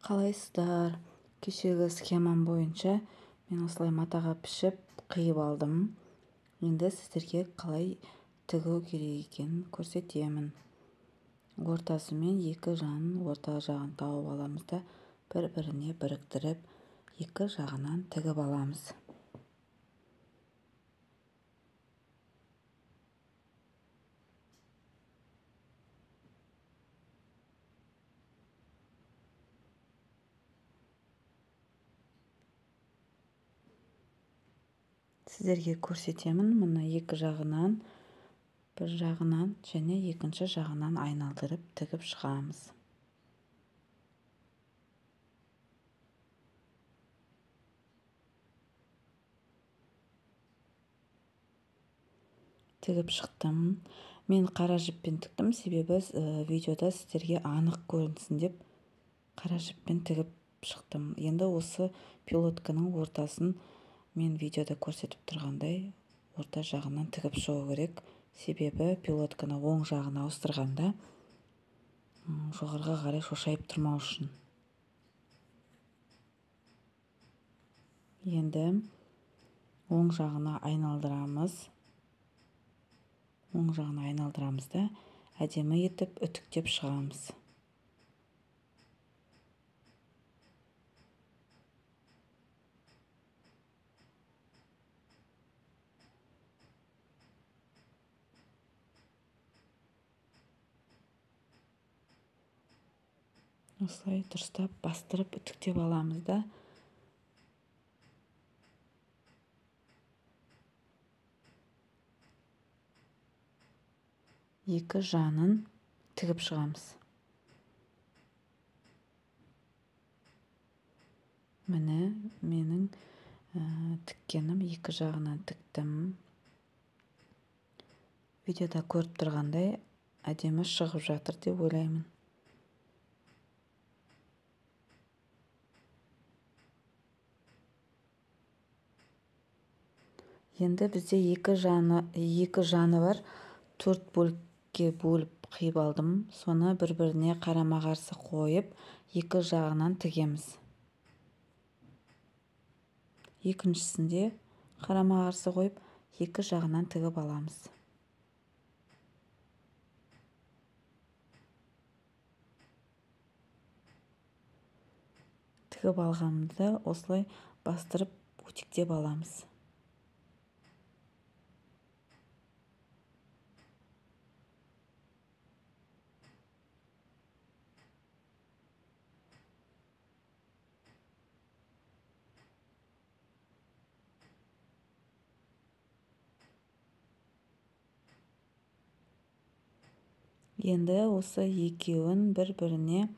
Қалайсыздар? Кешегі схемам бойынша мен осылай матаға пішіп қиып алдым. Енді сіздерге қалай тігу керек екенін көрсетемін. Ортасымен екі жағын, орта жағын тауып аламыз да бір-біріне біріктіріп, екі жағынан тігіп аламыз. Сіздерге көрсетемін, мына екі жағынан, бір жағынан және екінші жағынан айналдырып тігіп шығамыз. Тігіп шықтым. Мен қара жіппен тіктім, себебі видеода сіздерге анық көрінсін деп қара жіппен тігіп шықтым. Енді осы пилотканың ортасын мен видеода көрсетіп тұрғандай орта жағынан тігіп шығу керек. Себебі пилотканы оң жағына ауыстырғанда жоғарыға қарай шошайып тұрмау үшін. Енді оң жағына айналдырамыз. Оң жағына айналдырамыз да әдемі етіп үтіктеп шығамыз. Осылай дұрыстап бастырып үтіктеп аламыз да екі жанын тігіп шығамыз. Міне менің тіккенім, екі жағынан тіктім. Видеода көріп тұрғандай әдемі шығып жатыр деп ойлаймын. Енді бізде екі жаны бар, төрт бөлікке бөліп қиып алдым. Соны бір-біріне қарама-қарсы қойып, екі жағынан тігеміз. Екіншісінде қарама-қарсы қойып, екі жағынан тігіп аламыз. Тігіп алғанымызда осылай бастырып үтіктеп аламыз. Енді осы екеуін бір-біріне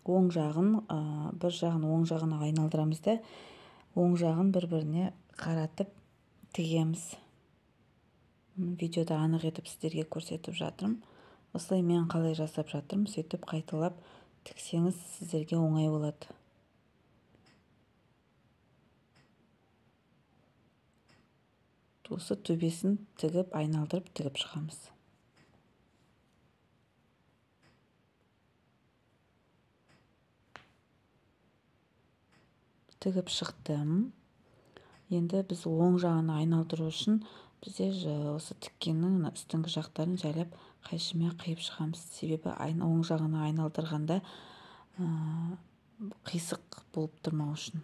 оң жағын, бір жағын оң жағына айналдырамыз да, оң жағын бір-біріне қаратып тігеміз. Видеода анық етіп сіздерге көрсетіп жатырмын. Осылай мен қалай жасап жатырмын, сөйтіп қайталап тіксеңіз сіздерге оңай болады. Осы төбесін тігіп, айналдырып тігіп шығамыз. Тігіп шықтым. Енді біз оң жағына айналдыру үшін бізде осы тіккеннің үстіңгі жақтарын жайлап қайшымен қиып шығамыз. Себебі оң жағына айналдырғанда қисық болып тұрмау үшін.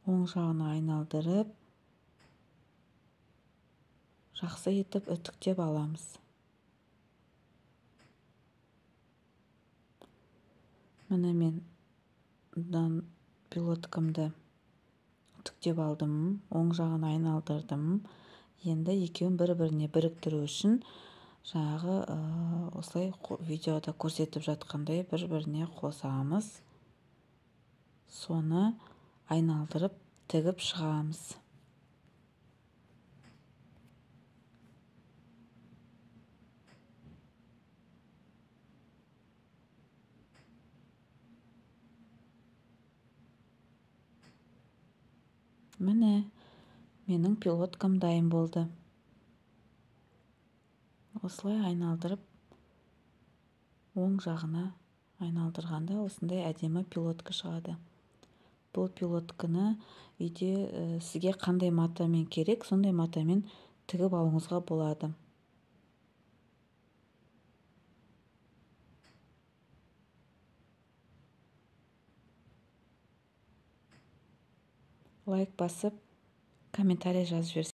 Оң жағына айналдырып, жақсы етіп үтіктеп аламыз. Міне мен пилоткамды үтіктеп алдым, оң жағын айналдырдым. Енді екеуін бір-біріне біріктіру үшін жаңағы осылай видеода көрсетіп жатқандай бір-біріне қосамыз. Соны айналдырып тігіп шығамыз. Міне, менің пилоткам дайын болды. Осылай айналдырып, оң жағына айналдырғанда осындай әдемі пилотка шығады. Бұл пилотканы үйде сізге қандай матамен керек, сондай матамен тігіп алуыңызға болады. Лайк басып, комментарий жазып жіберсеңіз.